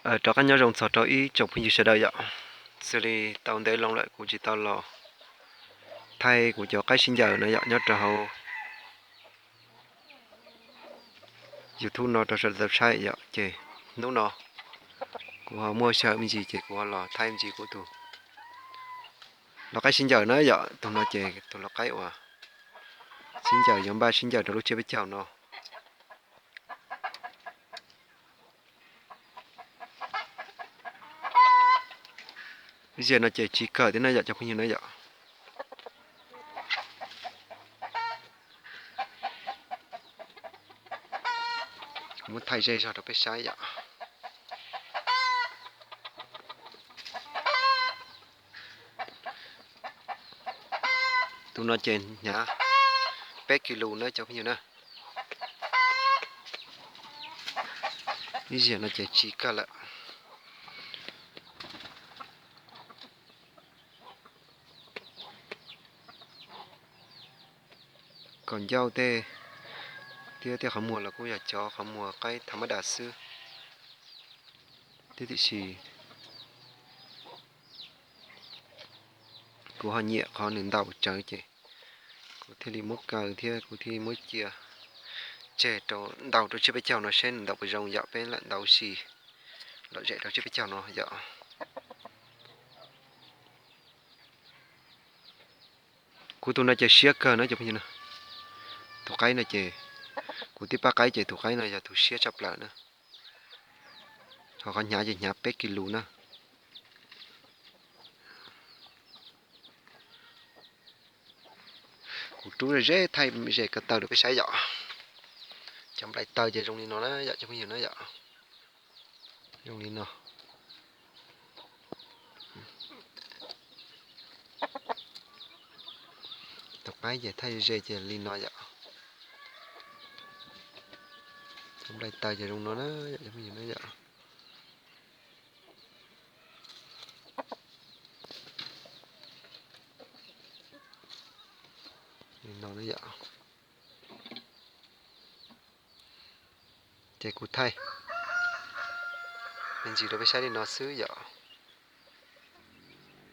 Rov qab nyob zoo txog rau ib tsoom phooj ywg sawv daws yom. Xws li tau ntev loo lawm kuv tsis tau los thaij kuv cov qaib sib ncaws no yom, nyob rau hauv YouTube no rau sawv daws tau saib yom. Ces hnub no kuv ho muaj sij hawm me ntsis ces kuv ho los thaij me ntsis kuv tus lau qaib sib ncaws na yom. Tus no ces tus lau qaib uas sib ncaws yuav npaj sib ncaws rau lub tsiab peb caug no. Ib ziag no ces tsis kawg thiab na yom cov phooj ywg na yom. Kuv muab thaij ze zog rau peb saib yom. Tus no ces hnyav peb kis lus na cov phooj ywg na. Ib ziag no ces tsis kawg lawm. Kaum ncauj tej thiab tej qhov muag los kuj yog cov qhov muag qaib tham mab das xwb thiab, tiam sis kuv ho nyiam qhov nws ntaus tsawv ces kuv thiaj li muab kaw thiab kuv thiaj li muab cia tseg rau ntaus rau tsiab peb caug no seb nws ntaus puas zoo yom. Peb lam ntaus ua si lom zem rau tsiab peb caug no yom. Kuv tus no ces siab kawg na cov phooj ywg na. Tus qaib no ces kuv tib pab qaib ces tus qaib no yog tus siab tshaj plaws na. Ho qhov hnyav ces hnyav peb kis lus na. Kuv rub ze thaij ze ko taw rau peb saib yom. Cov nplai taw ces zoo li no na yom cov phooj ywg na yom. Zoo li no. Tus qaib ces thaij ze ces li no yom. Cov nplai taw ces zoo no na yom cov phooj ywg na yom. Li no na yom. Ces kuv thaij me ntsis rau peb saib li no xwb yom.